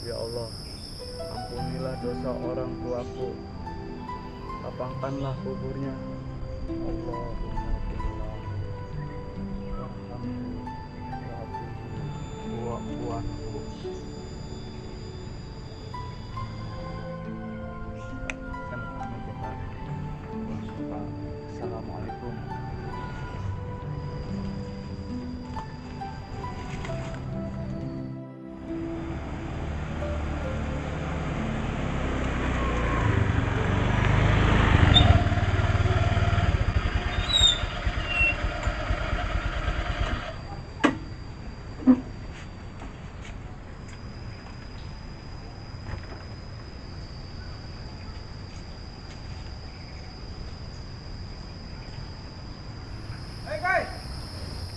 Ya Allah, ampunilah dosa orang tuaku, lapangkanlah kuburnya. Allahumma warhamhu wa'fuanhu. Kan kami kita berdoa. Assalamualaikum.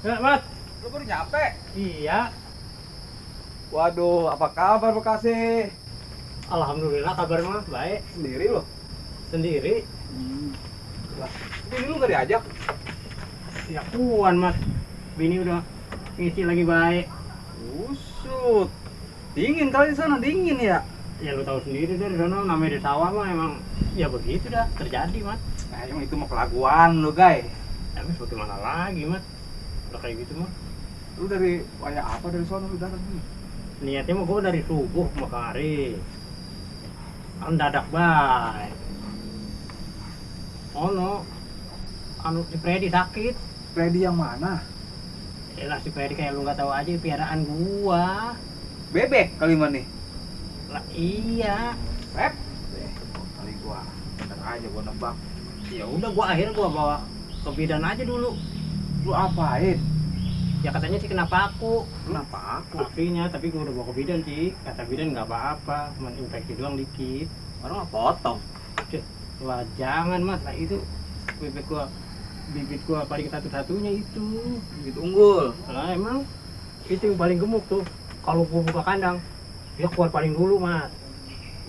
Ya, Mat. Lu baru nyampe? Iya. Waduh, apa kabar Bekasi? Alhamdulillah kabarnya mah baik. Sendiri lo? Sendiri. Lah, ini lu gak diajak? Ya puan, Mat. Bini udah ngisi lagi baik. Usut. Dingin kali di sana, dingin ya? Ya lu tahu sendiri dari sana namanya di sawah mah emang ya begitu dah terjadi, Mat. Nah, emang itu mah kelaguan lu, guys. Tapi bagaimana lagi, Mat? Udah kayak gitu mah. Lu dari kayak apa dari sana lu datang sini? Niatnya mah gua dari subuh makari. Kan dadak baik. Oh no. Anu si Freddy sakit. Freddy yang mana? Yalah si Freddy kayak lu nggak tahu aja piaraan gua. Bebek kali mana nih? Lah iya. Pep? Kali gua. Bentar aja gua nebak. Ya udah gua akhirnya gua bawa ke bidan aja dulu. Lu apain? Ya katanya sih kenapa aku? Kenapa aku? Akhirnya tapi gua udah bawa ke bidan sih. Kata bidan nggak apa-apa, cuma infeksi doang dikit. Orang mah potong. Lah jangan Mas, lah itu bebek gua bibit gua paling satu-satunya itu. Gitu unggul. Lah emang itu yang paling gemuk tuh. Kalau gua buka kandang, dia keluar paling dulu Mas.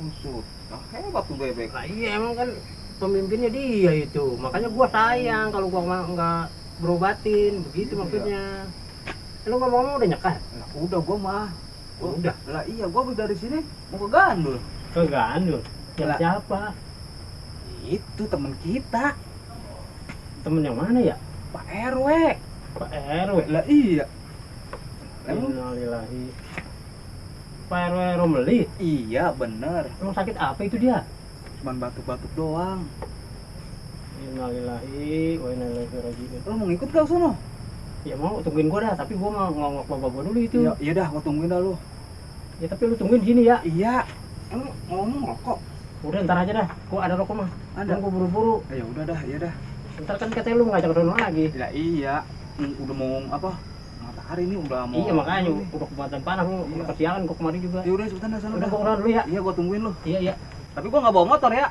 Usut. Nah, hebat tuh bebek. Lah iya emang kan pemimpinnya dia itu. Makanya gua sayang kalau gua nggak berobatin, begitu Iya. maksudnya. Lu ngomong-ngomong udah nyekar? Nah, udah gua mah. Udah. Lah iya, gua dari sini mau ke Gandul. Ke Gandul? Yang Lah. siapa? Itu temen kita, Temen yang mana ya? Pak RW. Pak RW? Lah iya. Emang? Innalillahi. Pak RW Romeli? Iya bener. Emang sakit apa itu dia? Cuman batuk-batuk doang. Innalillahi wa inna ilaihi raji'un. Lo mau ngikut gak sono? Ya mau tungguin gua dah, tapi gua mau ngomong bapak gua dulu itu. Iya dah, gua tungguin dah lu. Ya tapi lu tungguin di sini ya. Iya. Emang ngomong rokok? Udah ntar aja dah. Gua ada rokok mah. Ada. Gua buru-buru. Ya udah dah, iya dah. Ntar kan katanya lu ngajak dono lagi. Ya iya. Udah mau apa? Matahari ini udah mau. Iya makanya ini. udah kebatan panas lu Iya. kesiangan gua kemarin juga. Ya udah sebentar dah sana. Udah dah. gua keluar dulu ya. Iya gua tungguin lu. Iya iya. Tapi gua nggak bawa motor ya.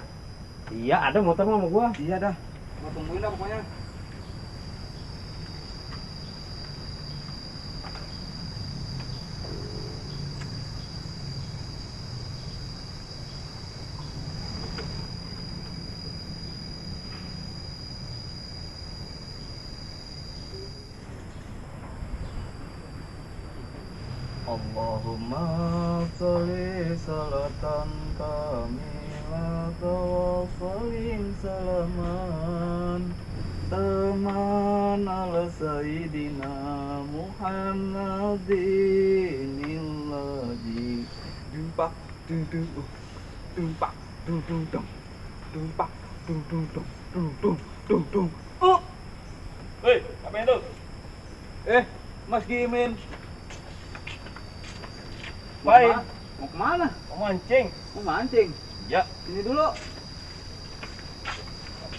Iya ada motor mah sama gua. Iya dah. Gua tungguin dah pokoknya. Allahumma sholli salatan kamilatan wa sallim salaman taman ala sayyidina Muhammadin illadhi dumpak dudung dumpak dudung dumpak dudung dudung. Oh, hei, apa itu? Mas Gimin. Baik. Mau kemana? Mau mancing. Mau mancing? Ya. Sini dulu.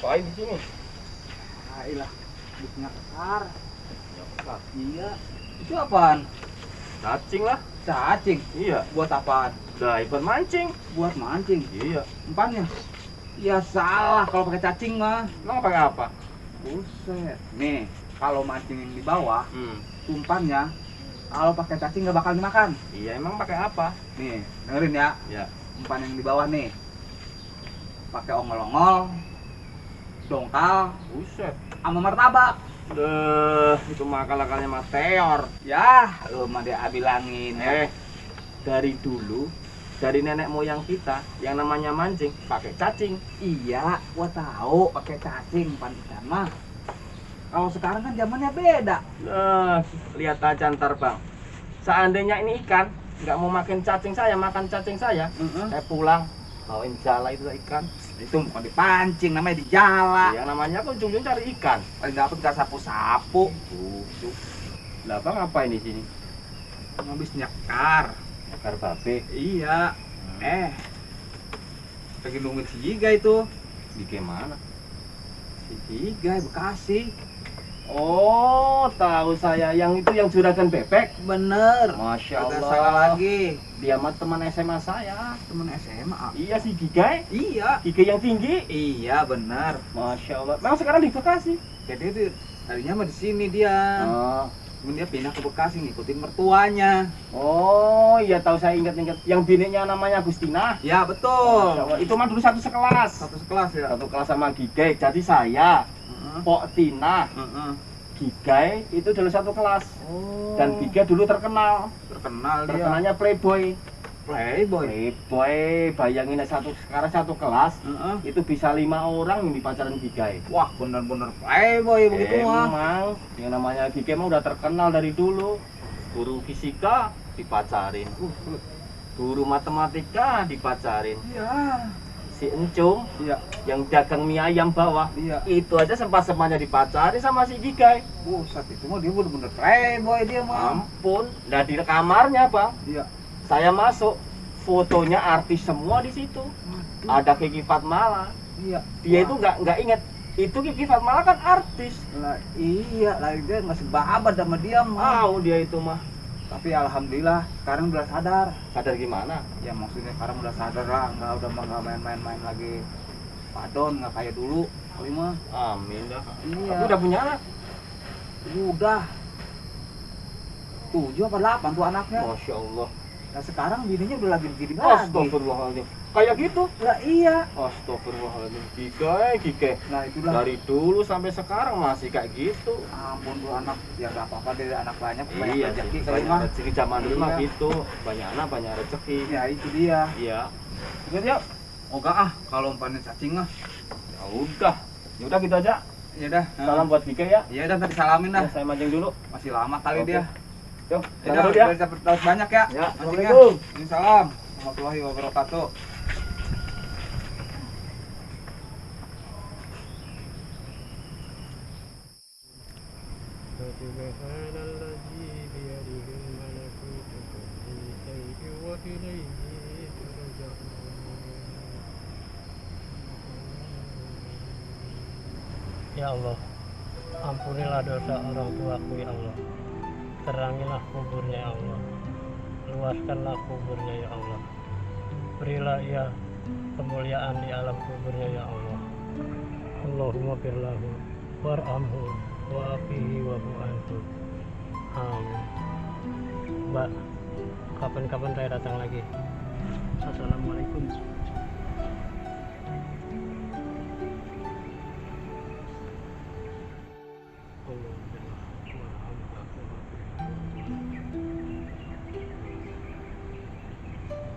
Ngapain di sini? Ailah, busnya kekar. Ya, Iya. Itu apaan? cacing lah. Cacing. Iya. Buat apaan? Udah ikut mancing. Buat mancing. Iya. Umpannya? Ya salah kalau pakai cacing mah. Emang pakai apa? Buset. Nih, kalau mancing yang di bawah, Hmm. umpannya kalau pakai cacing nggak bakal dimakan. Iya, emang pakai apa? Nih, dengerin ya. Ya. Umpan yang di bawah nih. Pakai ongol-ongol, dongkal, Buset. sama martabak. Itu mah akal-akalnya Mateor. Ya, lu mah dia bilangin. Dari dulu, dari nenek moyang kita yang namanya mancing pakai cacing. Iya, gua tahu pakai cacing umpan ikan mah. Kalau sekarang kan zamannya beda. Lihat aja ntar bang. Seandainya ini ikan nggak mau makan cacing saya, makan cacing saya pulang bawain jala itu ikan. Itu bukan dipancing, namanya dijala. Yang namanya aku ujung-ujung cari ikan. Paling dapet gak sapu-sapu. Tuh. Lah bang ngapain di sini? Habis nyekar. Bakar babe. Iya. Lagi nungguin si Giga itu. Di mana? Si Giga Bekasi. Oh, tahu saya yang itu yang juragan bebek. Bener. Masya Kagak Allah. salah lagi. Dia mah teman SMA saya. Temen SMA. Iya si Giga. Iya. Giga yang tinggi. Iya bener. Masya Allah. Memang sekarang di Bekasi. Jadi itu tadinya mah di sini dia. Oh. Kemudian dia pindah ke Bekasi ngikutin mertuanya. Oh, iya tahu saya ingat-ingat. Yang biniknya namanya Agustina. Ya betul. Masya Allah. Itu mah dulu satu sekelas. Satu sekelas ya. Satu kelas sama Giga. Jadi saya, Pok Tina, Giga itu dulu satu kelas. Oh. Dan Giga dulu terkenal. Terkenal dia. Terkenalnya Playboy. Playboy. Bayangin sekarang satu kelas Heeh. itu bisa 5 orang yang dipacarin Giga. Wah bener-bener playboy begitu mah. Emang yang namanya Giga emang udah terkenal dari dulu. Guru fisika dipacarin, guru matematika dipacarin. Iya. Si Encung Iya. yang dagang mie ayam bawah Iya. itu aja sempat-sempatnya dipacarin sama si Giga. Buset itu mah dia bener-bener playboy dia mah. Ampun, nah di kamarnya bang, Iya. saya masuk, fotonya artis semua di situ. Ada Kiki Fatmala. Iya. Dia itu nggak inget itu Kiki Fatmala kan artis. Lah iya, lah dia nggak sebabat sama dia mah. Tahu dia itu mah. Tapi alhamdulillah sekarang udah sadar. Sadar gimana? Ya maksudnya sekarang udah sadar lah, nggak main-main lagi padon, nggak kayak dulu. Kali mah. Amin dah. Iya. Aku udah punya anak. Udah. 7 apa 8 tuh anaknya. Masya Allah. Nah sekarang bininya udah lagi begini lagi. Astagfirullahaladzim. Kayak gitu. Lah iya. Astagfirullahaladzim. Giga. Nah itulah. Dari dulu sampai sekarang masih kayak gitu. Ampun tuh anak, ya nggak apa-apa deh anak banyak banyak Iya rezeki sih. kali Banyak mah. rezeki zaman dulu mah Iya. gitu. Banyak anak banyak rezeki. Ya itu dia. Iya. Ingat ya. Enggak ah kalau umpanin cacing mah. Ya udah. Ya udah gitu aja. Ya dah. Salam buat Giga ya. Ya udah tadi salamin dah. Ya, saya mancing dulu. Masih lama kali Oke. dia. Yuk, Ya sana udah, dulu ya. biar dapat dapat banyak ya. Ya, Mancingnya. Assalamualaikum. Waalaikumsalam warahmatullahi wabarakatuh. Subhanalladzi biyadihil malakutu kulli syai'in wa ilaihi turja'un. Ya Allah, ampunilah dosa orang tuaku ya Allah. Terangilah kuburnya ya Allah. Luaskanlah kuburnya ya Allah. Berilah ia kemuliaan di alam kuburnya ya Allah. Allahumma firlahu warhamhu wa'afihi wa'fu'anhu. Amin. Mbak, kapan-kapan saya datang lagi. Assalamualaikum.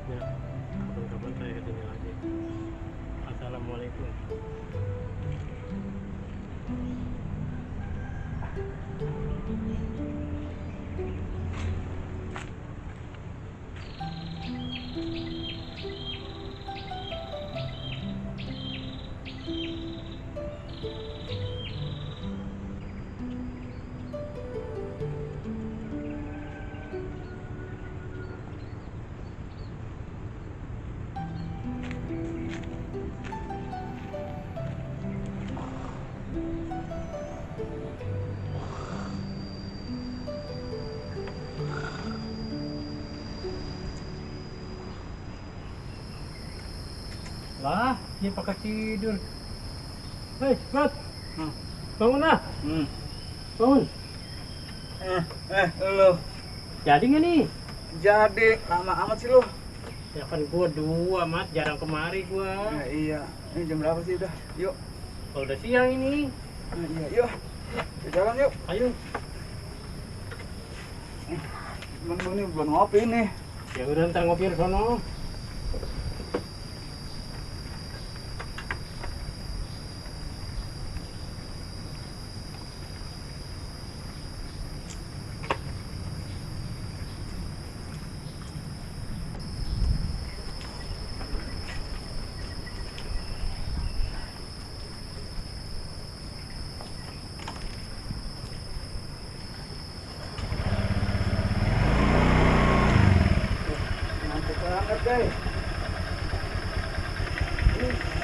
Ya, kapan-kapan saya kesini lagi. Assalamualaikum. Lah, dia pakai tidur. Hei, Mat. Hmm. Bangun lah. Bangun. Lo Jadi nggak nih? jadi lama amat sih lo. Ya kan gua 2, Mat. Jarang kemari gua. Ya, iya. Ini jam berapa sih udah? Yuk. Kalau udah siang ini. Iya, yuk. Kita jalan yuk. Ayo. Cuman ini belum ngopi nih. Ya udah ntar ngopi di sono. Mantap banget deh.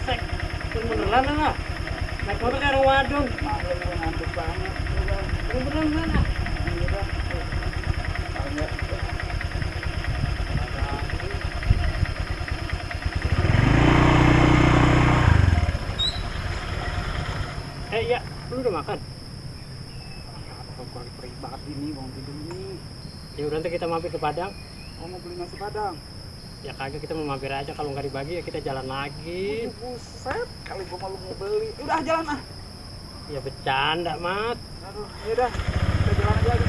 Sek, beneran lah. Naik motor dari Wadung. Mantap banget. Beneran mana? Ya, lu udah makan? Kurang perih banget ini, bang tidur ini. Ya udah nanti kita mampir ke Padang. Oh, mau beli nasi padang. Ya kagak, kita mau mampir aja, kalau nggak dibagi ya kita jalan lagi. Buset, kali gua malu mau beli. Udah jalan ah. Ya bercanda, Mat. Aduh, yaudah. Kita jalan aja lagi.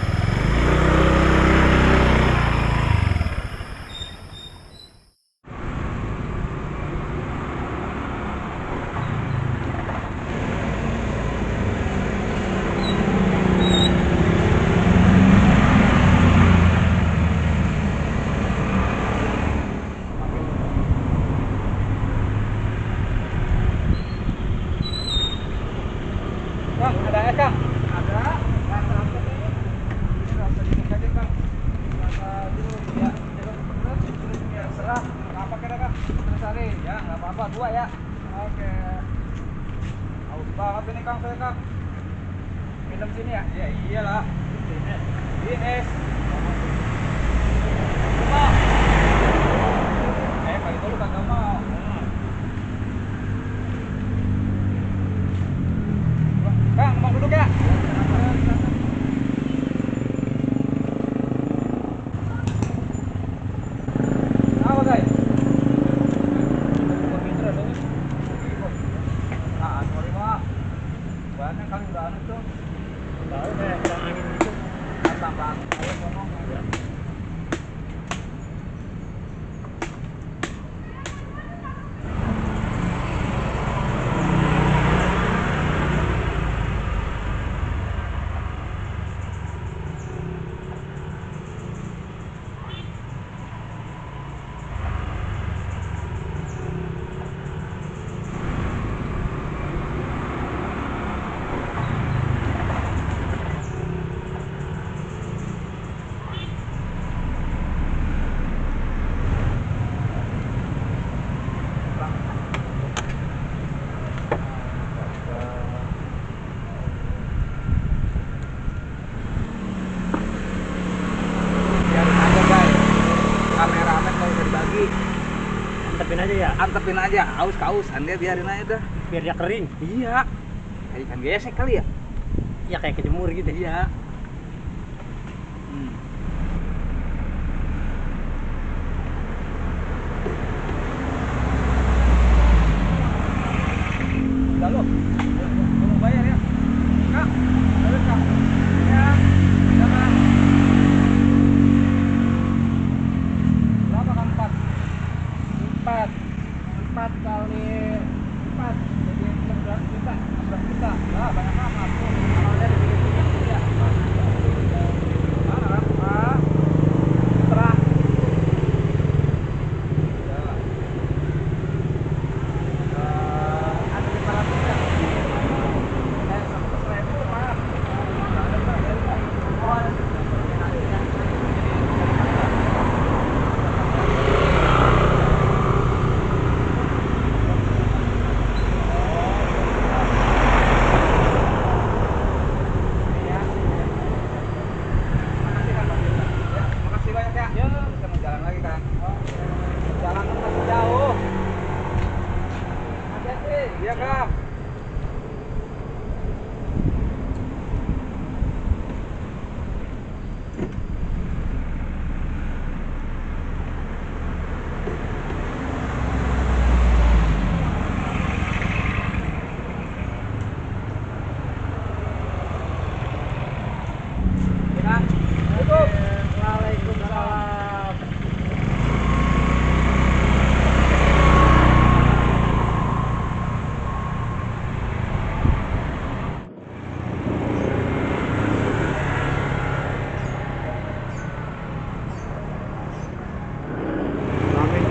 Kang, ada es, Kang? Ada. Rasa apa nih? Ini rasa jeruk aja, Kang. Rasa jeruk, ya. Jeruk ya, serah. Nggak pakai dah, Kang. Sari. Ya, nggak apa-apa. 2 ya. Oke. Haus banget ini, Kang, saya, Kang. Minum sini ya? Ya, iyalah. Ini es. Mau? Kali itu lu kagak mau. Kang, mau duduk ya? Apa guys? Sorry mak. Banyak kali udah anu tuh. Tahu kayak ada angin gitu. Tambah. Ayo ngomong. Antepin aja ya, Antepin aja, aus-kausan dia biarin aja dah. biar dia kering. Iya. Kayak ikan gesek kali ya? Ya kayak kejemur gitu. Iya. Udah lo, belum bayar ya? Kak, ayo Kak. Ya, jangan. Berapa kan 4? 4 kali 4 jadi 16 juta. 16 juta. Lah banyak amat tuh. Kalau ada di sini ya.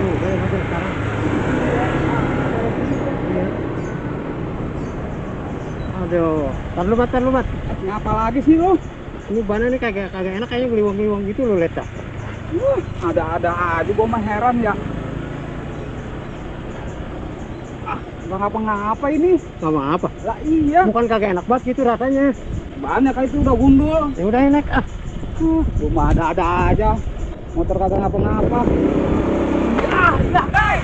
Udah ya mobil sekarang. Iya. Aduh, tar lu mat. Ngapa lagi sih lu? Ini bannya nih kagak enak kayaknya geliwang-geliwang gitu lo lihat dah. Ada-ada aja, gua mah heran ya. Nggak ngapa-ngapa ini. Sama apa? Lah iya. Bukan kagak enak banget gitu rasanya. Banyak itu udah gundul. Ya udah enak ah. Cuma ada-ada aja. Motor kagak ngapa-ngapa. Ah, ya, guys.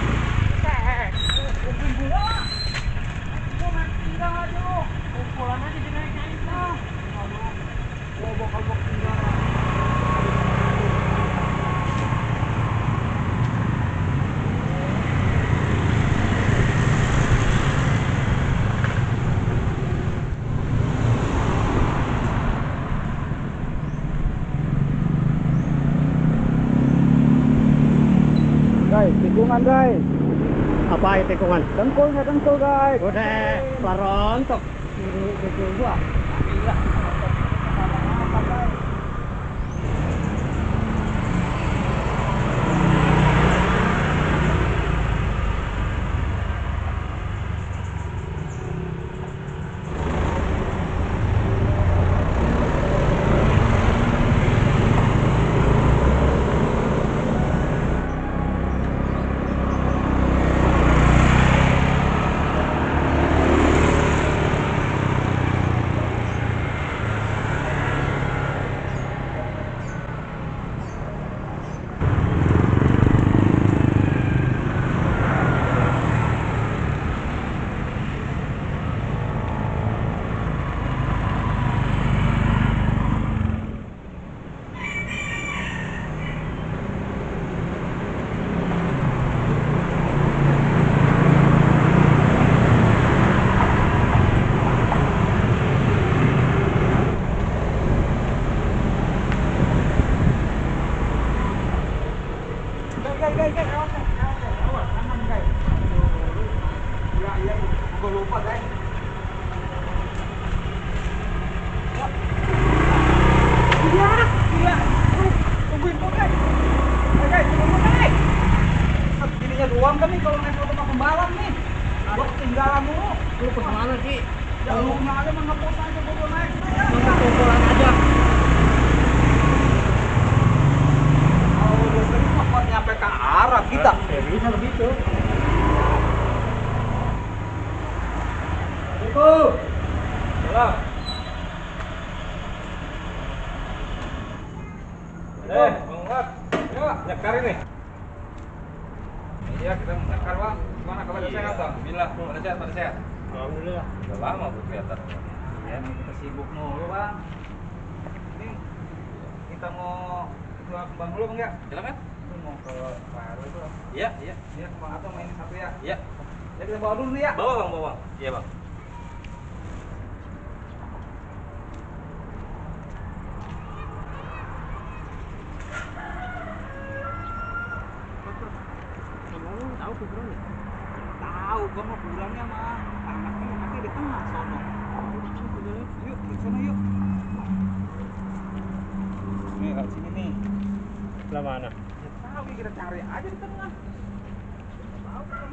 Guys, tikungan guys. Apa ya tikungan? Dengkulnya dengkul guys. Udah larontok. Ini gua. Gila. Apa guys? Guys, awas, aman guys. Iya, gua lupa guys. Iya. Tungguin gua guys. Guys, tungguin guys. Jadinya doang kan nih kalau naik motor sama pembalap nih. Gua ketinggalan mulu. Lu ke mana sih? Jalurnya aja mah ngepos aja gua naik. Mana kumpulan aja. Kalau udah sering mah nyampe ke arah kita. Ya bisa begitu. Salam. Bang Mat. Ya, nyekar ini. Iya, kita nyekar, Bang. Gimana kabar sehat, Bang? Alhamdulillah. Pada sehat. Alhamdulillah. Udah lama bu kelihatan. Ya, emang kita sibuk mulu, Bang. Ini kita mau ke Bang dulu, Bang ya? Silakan. Itu mau ke Pak RW itu. Iya. Iya, ke Bang Atom main satu ya. Iya. Ya kita bawa dulu nih ya. Bawa, Bang. Iya, Bang. Tahu kuburannya? Tahu, gua mau kuburannya mah. Anaknya di tengah sono. Yuk, ke sana yuk. Nih, lewat sini nih. Sebelah mana? Ya, tahu kita cari aja di tengah. Tahu kan?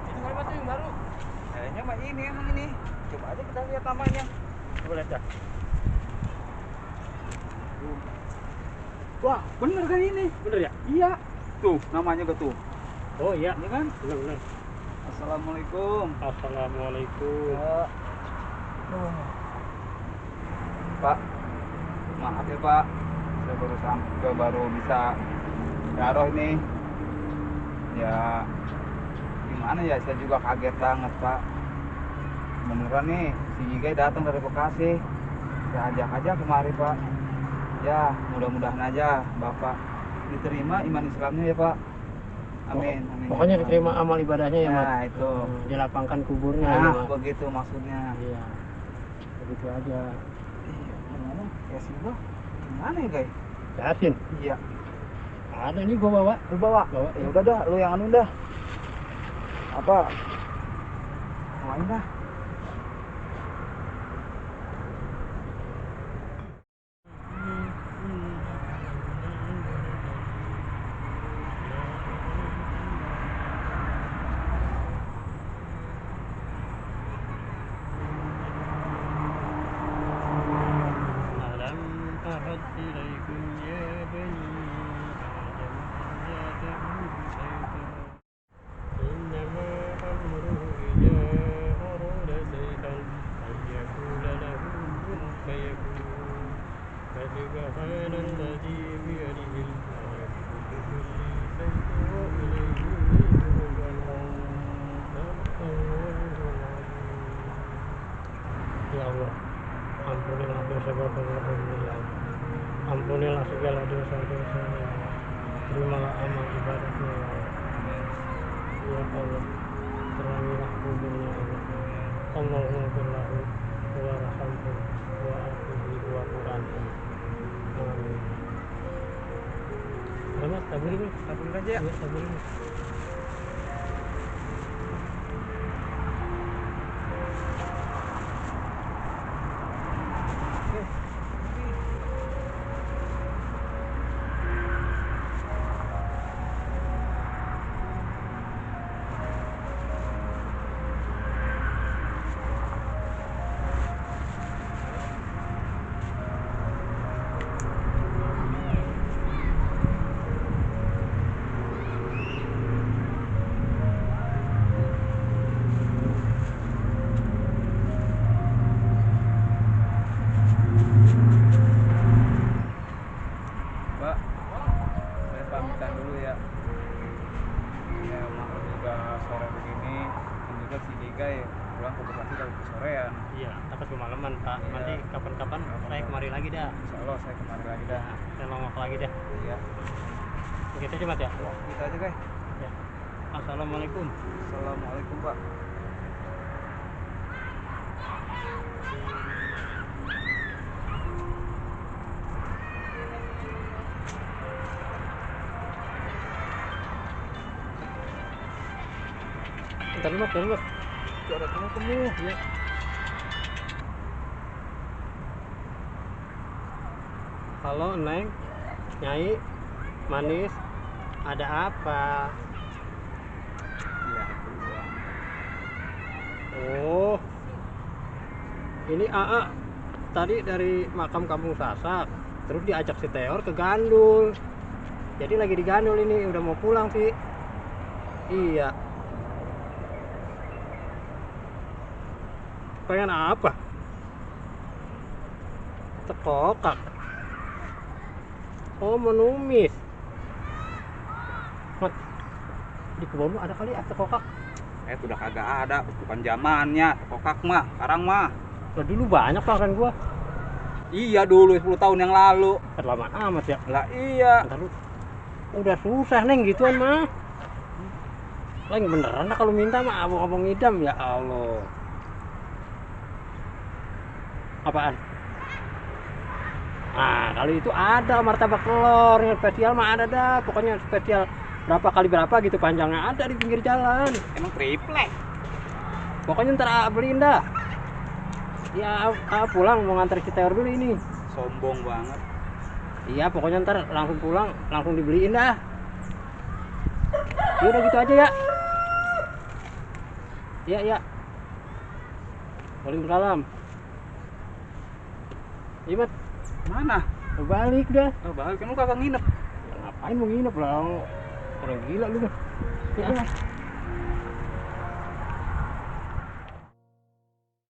Itu kalau batu yang baru. Kayaknya mah ini emang ini. Coba aja kita lihat namanya. Coba lihat dah. Wah, bener kan ini? Bener ya? Iya. Tuh, namanya gak tuh? Oh iya. Ini kan? Bener. Assalamualaikum. Assalamualaikum. Pak, maaf ya Pak. Saya baru bisa taruh ini. Ya, gimana ya? Saya juga kaget banget Pak. Beneran nih, si Gigai datang dari Bekasi. Saya ajak aja kemari Pak. Ya, mudah-mudahan aja Bapak diterima iman Islamnya ya Pak. Amin. Pokoknya diterima amal ibadahnya ya, Mat. Nah, itu. Dilapangkan kuburnya. Nah, ya, Mat. begitu maksudnya. Iya. Begitu aja. Iya, ngomong ya sih Bang. Gimana ya, guys? Yasin. Iya. Ada nih gua bawa. Lu bawa? Bawa. Ya udah dah, lu yang anu dah. Apa? Bawain dah. terimalah amal ibadahnya ya Allah, terangilah kuburnya Allah. Allahumma billahu wa rahmatuhu wa afihi wa qurantum. Amin. Mas, taburin nih. Taburin aja ya. Iya, taburin. Mbak, saya pamitan dulu ya. Ya maklum juga sore begini, dan juga si Diga ya pulang ke Bekasi dari sorean. Iya, takut kemalaman Pak. Iya. Nanti kapan-kapan saya kemari lagi dah. Insya Allah saya kemari lagi dah. Saya nongok lagi dah. Iya. Begitu aja Mat ya. Kita aja guys. Ya. Assalamualaikum. Assalamualaikum Pak. Bentar dulu Mas, bentar dulu Mas. Ada kamu. Iya. Halo Neng, Nyai, Manis, ada apa? Iya, itu doang. Oh, ini AA tadi dari makam Kampung Sasak, terus diajak si Teor ke Gandul. Jadi lagi di Gandul ini, udah mau pulang sih. Iya. Pengen apa? Tekokak. Oh, menumis. Mat, di kebun lu ada kali ya tekokak? Udah kagak ada, bukan zamannya. Kokak mah, sekarang mah. Lah dulu banyak Pak kan gua. Iya dulu 10 tahun yang lalu. Lama amat ya. Lah iya. Ntar lu. Udah susah Neng gituan mah. Lah yang beneran dah kalau minta mah abang-abang ngidam ya Allah. Apaan? Nah, kali itu ada martabak telur yang spesial mah ada dah. Pokoknya spesial berapa kali berapa gitu panjangnya ada di pinggir jalan. Emang triplek. Pokoknya ntar beliin dah. Ya pulang mau nganter si Teor dulu ini. Sombong banget. Iya pokoknya ntar langsung pulang langsung dibeliin dah. Ya udah gitu aja ya. Iya iya. Waalaikumsalam. Iya Mat, Mana? balik dah. Oh, balik kan lu kagak nginep. Ngapain mau nginep lah? Orang gila lu dah. Ya,